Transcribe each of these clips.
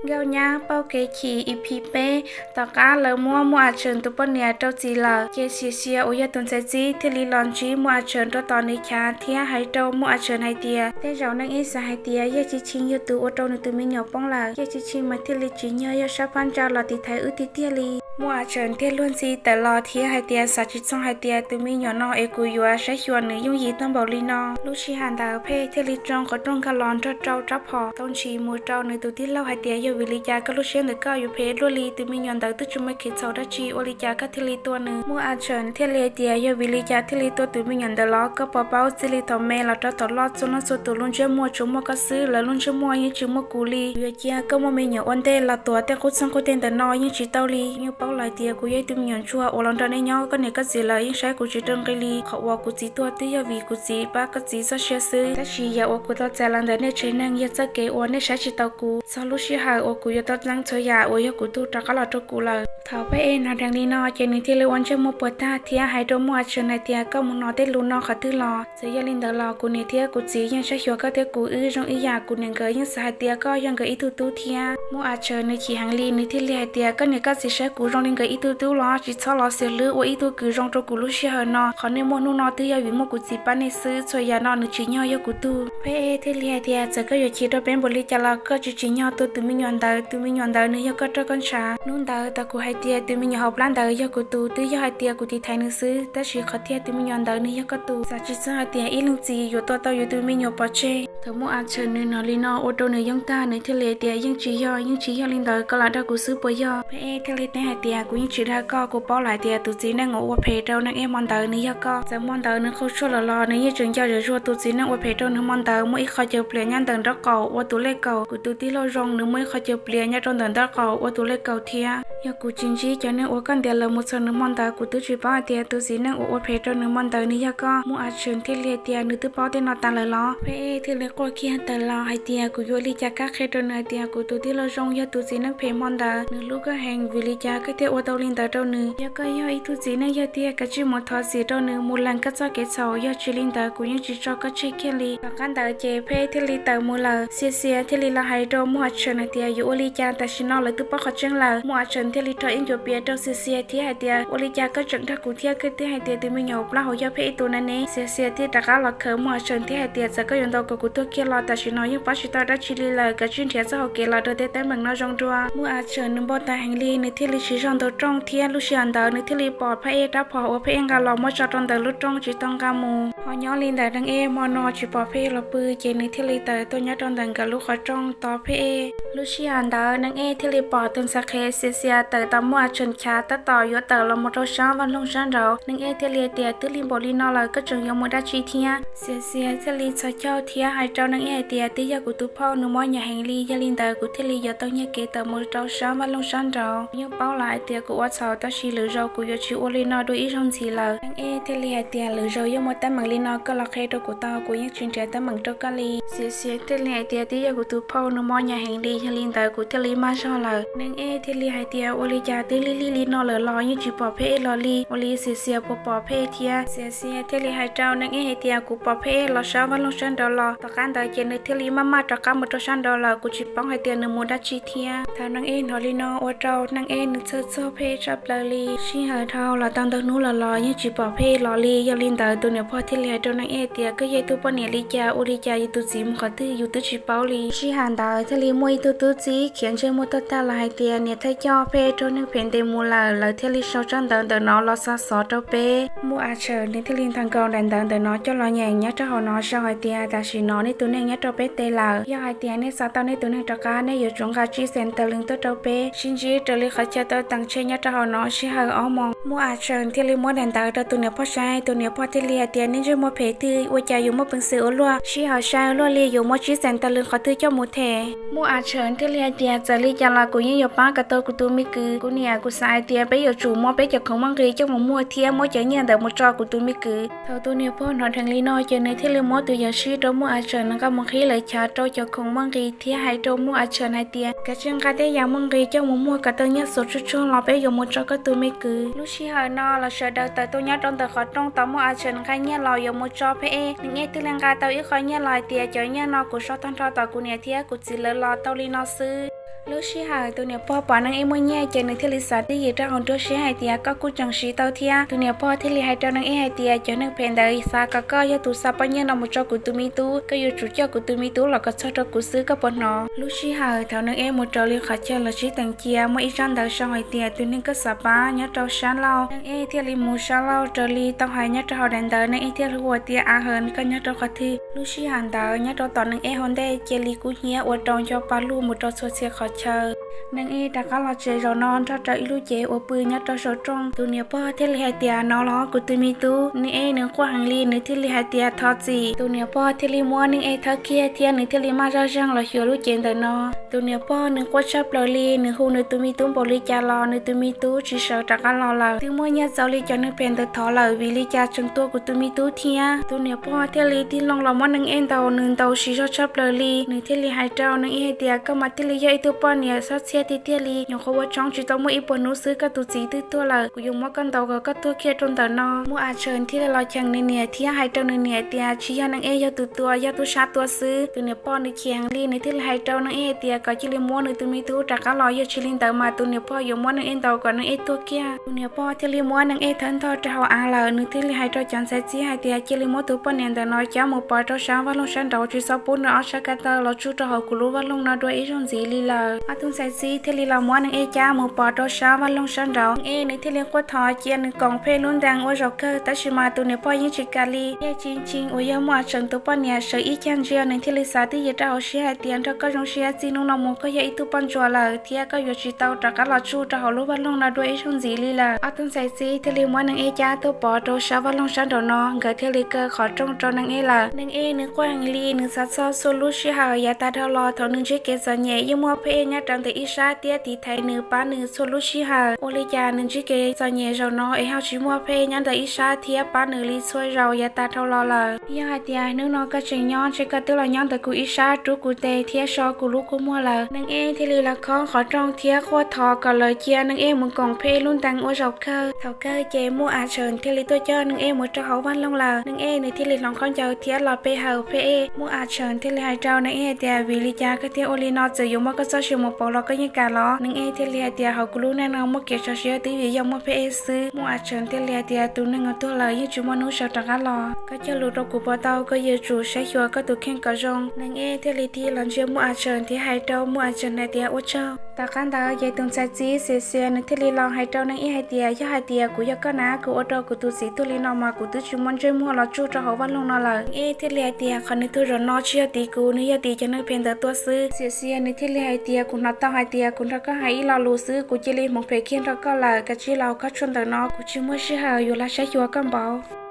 Nkauj Nyab Pauj Kev Chim E P peb. Tom qab lawv muab Muaj A Tshawm tus poj niam rau txim lawm ces Xiav Xiav uas yog tus ntxhais txib thiaj li los ntsib Muaj A Tshawm rau tom nws chav thiab hais rau Muaj A Tshawm hais tias tej zaum Neej Ib xav hais tias Yaj Tsis Tshis yog tus ua rau nws tus me nyuam poob lawm, Yaj Tsis Tshis mas thiaj li tsis nyiag yog sab phab ntsa los tiv thaiv wb tiag tiag li. Muaj A Tshawm thiaj luag ntxhi tawm los thiab hais tias xav tsis txog hais tias tus me nyuam no es kuv yuav saib xyuas nws yooj yim tuaj npaum li no. Lub sij hawm ntawd Phej thiaj li tsoo qhov rooj nkag los nrog rau rab phom tau ntshis mus rau nws tus tij laug hais tias yog vim li cas koj lub siab ntawm koj yuav phem luaj li, tus me nyuam ntawd twb tsis muaj kev txhaum dab tsi ua li cas koj thiaj li tua nws. Muaj A Tshawm thiaj li hais tias yog vim li cas thiaj li tua tus me nyuam ntawd los koj puas paub txij li thaum me los rau thaum loj txhua leej txhua tus lub ntsej muag tsuas muaj koj xwb, lawv lub ntsej muag yeej tsis muaj kuv li. Kuv yuav cia koj muaj me nyuam ua ntej los tuav tej qub txeeg qub teg ntawm no yeej tsis tau li. Yeej paub lawm tias kuv yog ib tug me nyuam ntsuag uas los nrog nej nyob, koj niam koj txiv lawv yeej saib kuv tsis rau nqi li. Qhov uas kuv txiv tuag twb yog vim kuv txiv pab koj txiv txoj sia xwb, tab sis yam uas kuv tau txais los ntawm nej tsev neeg yog txoj kev uas nej saib tsis taus kuv. Txog lub sij hawm uas kuv yuav tau txeeb txhua yam uas yog kuv tug rov qab los rau kuv lawm. Thaum Phej hnov dheev li no ces nws thiaj li ua ntsej muag puas tag thiab hais rau Muaj A Tshawm hais tias koj mus hnov tej lus no qhov twg los? Txawm yog li ntawd los kuv niam thiab kuv txiv yeej saib xyuas koj thiab kuv wb zoo ib yam, kuv niam nkawd yeej xav hais tias koj yog nkawd ib tug tub thiab. Muaj A Tshawm nws chim heev li, nws thiaj li hais tias koj niam koj txiv saib kuv zoo li nkawd ib tug tub los tsis txhob los xiam lub ua ib tug kws zoo rau kuv lub sij hawm no. Qhov nej muaj hnub no twb yog vim muaj kuv txiv pab nej xwb, txhua yam no nws tsim nyog yog kuv tug. Phej thiaj li hais tias txawm koj yuav chim rau peb npaum li cas los koj tsis tsim nyog tua tus me nyuam ntawd, tus me nyuam ntawd nws yog koj roj koj ntshav. Hnub ntawd tau kuv hais tias tus me nyuam hauv plab ntawd yog kuv tus twb yog hais tias kuv tiv thaiv nws xwb, tab sis qhov tiag tus me nyuam ntawd nws yog koj tus. Xav tsis txog hais tias ib leej txiv yuav tua tau yus tus me nyuam pov tseg. Thaum Muaj A Tshawm nws hnov li no ua rau nws yoog tag, nws thiaj li hais tias yeej tsis yog, yeej tsis yog li ntawd, koj lam dag kuv xwb puas yog? Phej thiaj li teb hais tias kuv yeej tsis dag koj, kuv paub lawm hais tias tus txiv neej uas ua phem rau Neej Ib hmo ntawd nws yog koj. Txawm hmo ntawd nws qhau tshuaj los los nws yeej tseem nco zam zuag tus txiv neej ua phem rau nws hmo ntawd muaj ib qho caws plias nyob ntawm nraub qaum ua tus lej kaum. Kuv tus tij laug zoo nws muaj ib qho caws plias nyob rau ntawm nraub qaum ua tus lej kaum thiab. Yog kuv tsis ntsib cov neeg uas koj ntiav lawm mus txog nws hmo ntawd kuv twb tsis paub hais tias tus txiv neej uas ua phem rau nws hmo ntawd nws yog koj. Muaj A Tshawm thiaj li hais tias nws twb paub tej no tas lawm los? Phej thiaj li quaj kiag tawm los hais tias kuv yuav ua li cas kam qhia rau nws hais tias kuv tus tij laug zoo yog tus txiv neej phem hmo ntawd, nws hlub koj heev, vim li cas koj thiaj ua tau li ntawd rau nws? Yog koj yog ib tug txiv neej yog tiag kav tsij mus thov txim rau nws mus lees koj txoj kev txhaum, yog tsis li ntawd kuv yeej tsis tso koj tseg kiag li. Tom qab ntawd ces Phej thiaj li tawm mus lawm. Xiav Xiav thiaj li los hais rau Muaj A Tshawm hais tias yuav ua li cas tam sim no lawv twb paub qhov tseeb lawm. Muaj A Tshawm thiaj li rho ib ncuav pias rau Xiav Xiav thiab hais tias ua li cas koj tseem dag kuv thiab, koj twb hais tias tus me nyuam hauv plab hauv yog Phej ib tug na ne. Xiav Xiav thiaj rov qab los khawm Muaj A Tshawm thiab hais tias txawm koj yuav ntaus kom kuv tuag kiag los tam sim no yeej pab tsis tau dab tsi li lawm, kav tsij nrhiav txoj hau kev los rau tej teeb meem no zoo dua. Muaj A Tshawm nws npau taws heev li, nws thiaj li siv zog ntaus rooj thiab lub sij hawm ntawd nws thiaj li pom Phej rab phom uas Phej nqa los muab tso rau ntawm lub rooj tsis tau nqa mus. Ho nyob li ntawm Neej Ib hmo no tsis pom Phej los pw ces nws thiaj li tawm tuaj nyob rau ntawm nkawd lub qhov rooj tos Phej. Lub sij hawm ntawd Neej Ib thiaj li pom tus ntxhais qhev Xiav Xiav tawm tom Muaj A Tshawm chav tab tom yuav tawm los mus rau sab vaj loog sab nraud. Neej Ib thiaj li hais tias twb li npaum li no lawm koj tseem yuav mus dab tsi thiab? Xiav Xiav thiaj li txhos caug thiab hais rau Neej Ib hais tias twb yog kuv tus phauj nws mob hnyav heev li, yog li ntawd kuv thiaj li yuav tau nyiag kev tawm mus rau sab vaj loog sab nraud. Yeej paub lawm hais tias kuv ua txhaum tab sis lwm zaus kuv yuav tsis ua li no dua ib zaug ntxiv lawm. Neej Ib thiaj li hais tias lwm zaus yeej muaj teeb meem li no koj los qhia rau kuv tau, kuv yeej tsis nrhiav teeb meem rau koj li. Xiav Xiav thiaj li hais tias twb yog kuv tus phauj nws mob hnyav heev li, yog li ntawd kuv thiaj li maj zog lawm. Neej Ib thiaj li hais tias ua li cas twb lig lig li no lawm los yeej tsis pom Phej los li, ua li Xiav Xiav puas pom Phej thiab? Xiav Xiav thiaj li hais rau Neej Ib hais tias kuv pom Phej los sab vaj loog sab nraud los. Tom qab ntawd ces nws thiaj li maj maj rov qab mus rau sab nraud lawm, kuv tsis paub hais tias nws mus dab tsi thiab. Thaum Neej Ib hnov li no ua rau Neej Ib nws txhawj txog Phej tshaj plaws li. Sij hawm dhau los tau ntau hnub lawm los yeej tsis pom Phej los li, yog li ntawd tus niam pog thiaj li hais rau Neej Ib hais tias koj yog ib tug poj niam li cas ua li cas yus tus txiv mus qhov twg yus twb tsis paub li. Sij hawm ntawd thiaj li muaj ib tug tub txib khiav ntsej muag tuaj tag los hais tias niam thawj coj Phej raug neeg phem ntes mus lawm, lawv thiaj li sau tsab ntawv ntawm no los xa xov rau peb. Muaj A Tshawm nws thiaj li nthos nkaus daim ntawv ntawm no coj los nyeem nyob rau hauv no sau hais tias tam sim no nej tus neeg nyob rau peb teb lawm, yog hais tias nej xav tau nej tus neeg rov qab nej yuav tsum nqa tsib xees tawm lees tuaj rau peb. Sib ntsib raws li qhov chaw tau teem tshem nyob rau hauv no sij hawm ob moos. Muaj A Tshawm thiaj li muab daim ntawv rau tus niam pog saib, tus niam pog thiaj li hais tias nej ntsej muag phem twg ua cas yuav muaj peev xwm ua luaj, sij hawm sai ua luaj li yuav muab tsib xees tawm lees qhov twg coj mus them. Muaj A Tshawm thiaj li hais tias txawm li cas los kuv yeej yuav pab kom tau kuv tus me kwv. Kuv niam kuv xav hais tias peb yuav tsum muab peb cov khoom muaj nqis coj mus muag thiab muab cov nyiaj ntawd mus tso kuv tus me kwv. Thaum tus niam pog hnov dheev li no ces nws thiaj li muab tus yawm sij rau Muaj A Tshawm nws nqa mus qhib lawv chav rau cov khoom muaj nqis thiab hais rau Muaj A Tshawm hais tias kav tsij nqa tej yam muaj nqis coj mus muag kom tau nyiaj xuas tsuag tsuag los peb yuav mus tso koj tus me kwv. Lub sij hawm no los sawv daws tawm tuaj nyob rau ntawm qhov rooj tos Muaj A Tshawm nqa nyiaj los yuav mus tso Phej. Neej Ib twb li nqa tau ib qho nyiaj los hais tias cov nyiaj no kuv sau tag nrho tom kuv niam thiab kuv txiv lawv los tau li no xwb. Lub sij hawm tus niam pog pom Neej Ej muaj nyiaj ces nws thiaj li xav twj ywm rau hauv nruab siab hais tias koj kuj tseem siv tau thiab. Tus niam pog thiaj li hais rau Neej Ej hais tias cov neeg phem ntawd xav kom koj yog tus xa poj nyiaj no mus rau kuv tus me tub, koj yuav tsum coj kuv tus me tub los kom txog rau kuv xwb, koj puas hnov? Lub sij hawm thaum Neej Ej mus raws li qhov chaw los sib teem cia muaj ib tsab ntawv sau hais tias tus neeg koj xav pab nyob rau sab laug. Neej Ej thiaj li mus sab laug raws li tau hais nyob rau hauv daim ntawv. Neej Ej thiaj li hu tias, A Hees, koj nyob rau qhov twg? Lub sij hawm ntawd nyob rau tom Neej Ej hauv ntej cia li kub hnyiab ua rau nco pa lug mus rau txhua txhia qhov chaw. Neej Ej rov qab los tsev zaum no nrog rau ib lub cev uas pw nyob rau saum rooj. Tus niam pog thiaj li hais tias, Nov los kuv tus me tub. Neej Ej nws quaj heev li, nws thiaj li hais tias, Thov txim. Tus niam pog thiaj li muab Neej Ej thawb kiag thiab nws thiaj li maj zaj zeeg los xyuas lub cev ntawm no. Tus niam pog nws quaj tshaj plaws li, nws hu nws tus me tub npaum li cas los nws tus me tub tsis sawv rov qab los lawm. Twb muaj nyiaj txaus li cov neeg phem ntawd thov lawm, vim li cas tseem tua kuv tus me tub thiab? Tus niam pog thiaj li tig loo los muab Neej Ej ntaus, nws ntaus siv zog tshaj plaws li. Nws thiaj li hais rau Neej Ej hais tias, Koj mas thiaj li yog ib tug poj niam txhob txhiaj tiag tiag li. Nyuam qhuav ua tshoob tsis tau muaj ib puas hnub xwb koj tus txiv twb tuag lawm, kuv yuav muab koj ntaus kom koj tuag kiag rau ntawm no. Muaj A Tshawm thiaj li los cheem nws niam thiab hais rau nws niam tias, Tsis yog Neej Ej yog tus tua, yog tub sab tua xwb. Tus niam pog nws chim heev li, nws thiaj li hais rau Neej Ej hais tias kom cia li muab nws tus me tub rov qab los, yog tsis li ntawd mas tus niam pog yuav muab Neej Ej ntaus kom Neej Ej tuag kiag. Tus niam pog thiaj li muab Neej Ej thawb ntog rau hauv av lawm. Nws thiaj li hais rau cov ntxhais txib hais tias, Cia li muab tus poj niam ntawm no cab mus pov rau sab vaj loog sab nraud, tsis txhob pub nws ob sab ko taw los tsuj rau hauv kuv lub vaj loog no dua ib zaug ntxiv li lawm. Ob tug ntxhais txib thiaj li los muab Neej Ej cab mus pov rau sab vaj loog sab nraud. Neej Ej nws thiaj li quaj thov cia nws koom pheej lub ntees ua zaum kawg, tab sis mas tus niam pog yeej tsis kam li. Thiab Tsis Tsis uas yog Muaj A Tshawm tus poj niam sawv ib cag ntsia, nws thiaj li xav twj ywm rau hauv siab hais tias, Nrog koj zoo siab txij hnub no mus koj yog ib tug poj ntsuam lawm thiab koj yuav tsis tau rov qab los tsuj rau hauv lub vaj loog no dua ib zaug ntxiv li lawm. Ob tug ntxhais txib thiaj li muab Neej Ej cab tuaj pov rau sab vaj loog sab nraud no, nkawd thiaj li kaw qhov rooj rau Neej Ej lawm. Neej Ej nws quaj heev li, nws xav txog txhua lub sij hawm yav tas dhau los thaum nws ntsib kev txom nyem, yeej muaj Pheb Ej nyob rau ntawm ib sab thiab tiv thaiv nws pab nws txhua lub sij hawm. Ua li cas nws ntsib kev txom nyem zaum no es ho tsis muaj Pheb Ej nyob ntawm ib sab thiab pab nws li txhua zaus yav tas dhau los lawm? Yog hais tias hnub no koj tseem nyob ntshe koj twb los nyob ntawm kuv ib sab rub kuv tes thiab so kuv lub kua muag lawm. Neej Ej thiaj li los khob qhov rooj thiab quaj thov kom lawv cia Neej Ej mus koom Pheb Ej lub ntees ua zaum kawg. Thaum kawg ces Muaj A Tshawm thiaj li tuaj coj Neej Ej mus rau hauv vaj loog lawm. Neej Ej nws thiaj li hloov khaub ncaws thiab los pe hawm Pheb Ej. Muaj A Tshawm thiaj li hais rau Neej Ej hais tias, Vim li cas koj thiaj ua li no, txawm yuav muab koj txoj sia mus pauv los koj yeej kam los? Neej Ej thiaj li hais tias, Hauv kuv lub neej no muaj kev tso siab twb vim yog muaj Pheb Ej xwb. Muaj A Tshawm thiaj li hais tias, Tus neeg uas tuag lawm yeej tsis muaj hnub sawv rov qab los. Koj cog lus rau kuv puas tau? Koj yuav tsum saib xyuas koj tus kheej kom zoo. Neej Ej thiaj li tig los ntsia Muaj A Tshawm thiab hais rau Muaj A Tshawm hais tias, Ua tsaug. Tom qab ntawd ces tus ntxhais txib Xiav Xiav nws thiaj li los hais rau Neej Ej hais tias, Yog hais tias kuv yog koj na, kuv ua rau kuv tus txiv tuag li no mas kuv twb tsis muaj ntsej muag los tsuj rau hauv vaj loog no lawm. Neej Ej thiaj li hais tias, Qhov nws tuag zaum no tsis yog tim kuv, nws yog tim cov neeg phem ntawd tuaj xwb. Xiav Xiav nws thiaj li hais tias, Kuv hnov tau hais tias kuv nrog koj hais ib lo lus xwb, kuv cia li hmoov phem kiag nrog koj lawm. Kav tsij los hauv koj tshuaj ntawm no, kuv tsis muaj sij hawm yuav los saib xyuas koj npaum.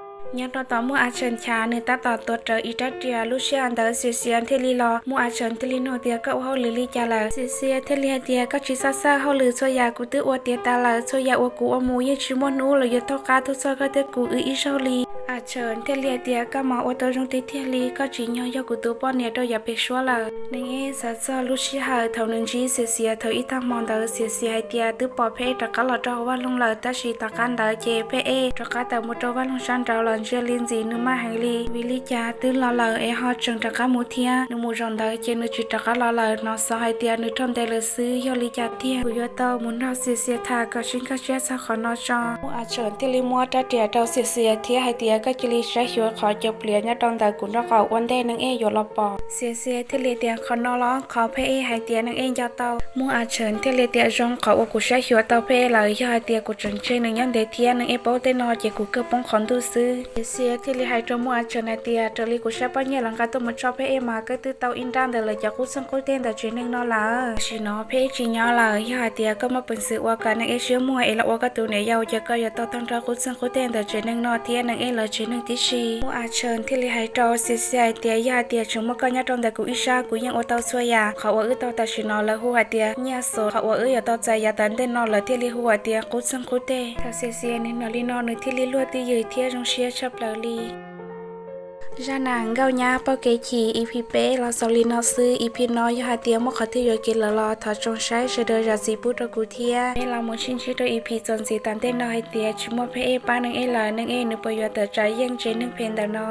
Nyob rau tom Muaj A Tshawm chav, nws tab tom tuav rawv ib rab riam. Lub sij hawm ntawd Xiav Xiav thiaj li los, Muaj A Tshawm thiaj li nug tias, Koj ua hauj lwm li cas lawm? Xiav Xiav thiaj li hais tias, Koj tsis txhob xav, hauj lwm txhua yam kuv twb ua tiav tas lawm, txhua yam uas kuv ua mus yeej tsis muaj hnub los yuav taug qab tuaj txog koj thiab kuv wb ib zaug li. A Tshawm thiaj li hais tias, Koj mas ua tau zoo tiag tiag li, koj tsim nyog yog kuv tus poj niam rau yav pem suab lawm. Neej Ej xav txog lub sij hawm thaum nws ntsib Xiav Xiav thaum ib tag hmo ntawd, Xiav Xiav hais tias twb pom Pheb Ej rov qab los rau hauv vaj loog lawm, tab sis tom qab ntawd ces Pheb Ej rov qab tawm mus rau vaj loog sab nraud los ntsia li ntxim nws maj heev li. Vim li cas twb los lawm es ho tseem rov qab mus thiab? Nws mus zaum ntawd ces nws tsis rov qab los lawm, hnov xov hais tias nws raug ntes lawm xwb. Yog li cas tiag? Kuv yuav tau mus nrog Xiav Xiav tham kom sib nkag siab txog qhov no tso. Muaj A Tshawm thiaj li muab rab riam rau Xiav Xiav thiab hais tias, Koj cia li saib xyuas qhov cov pliav nyob rau ntawm kuv nraub qaum ua ntej Neej Ej yuav los pom. Xiav Xiav thiaj li tias, Qhov no los? Qhov Pheb Ej hais tias Neej Ej nco tau. Muaj A Tshawm thiaj li tias, Zoo, qhov uas kuv saib xyuas tau Pheb Ej lawm, yog hais tias kuv tseem tseg nws nyob ntev thiab Neej Ej paub tej no ces kuv kawg poob qhov ntuj xwb. Xiav Xiav thiaj li hais rau Muaj A Tshawm hais tias, Raws li kuv saib poj niam lawv nqa tuaj mus tso Pheb Ej mas kawg twb tau ib nrab ntawm lawv cov qub txeeg qub teg ntawm tsev neeg no lawm. Tam sim no Pheb Ej tsis nyob lawm, yog hais tias koj muaj peev xwm ua kom Neej Ej siab muag es los ua koj tus niam yau ces koj yuav tau taug nrog qub txeeg qub teg ntawm tsev neeg no thiab Neej Ej lawv tsev neeg tib si. Muaj A Tshawm thiaj li hais rau Xiav Xiav hais tias, Yog hais tias tseem muaj koj nyob rau ntawm kuv ib sab, kuv yeej ua tau txhua yam. Qhov uas wb taug tam sim no lawv hu hais tias nyiaj xus, qhov uas wb yuav tau txais yav tom ntej no lawv thiaj li hu hais tias qub txeeg qub teg. Thaum Xiav Xiav nws hnov li no nws thiaj li luag twj ywm thiab zoo siab tshaj plaws li. Zaj nam Nkauj Nyab Pauj Kev Chim E P peb los xaus li no xwb. E P no yog hais tias muaj qhov twg yuam kev lawm los thov tsoom saib sawv daws zam txim pub rau kuv thiab. Peb los mus sib ntsib rau E P txuas ntxiv tom ntej no hais tias tsis muaj Pheb Ej pab Neej Ej lawm, Neej Ej nws puas yuav tawm tsam yeej tsev neeg phem ntawm no.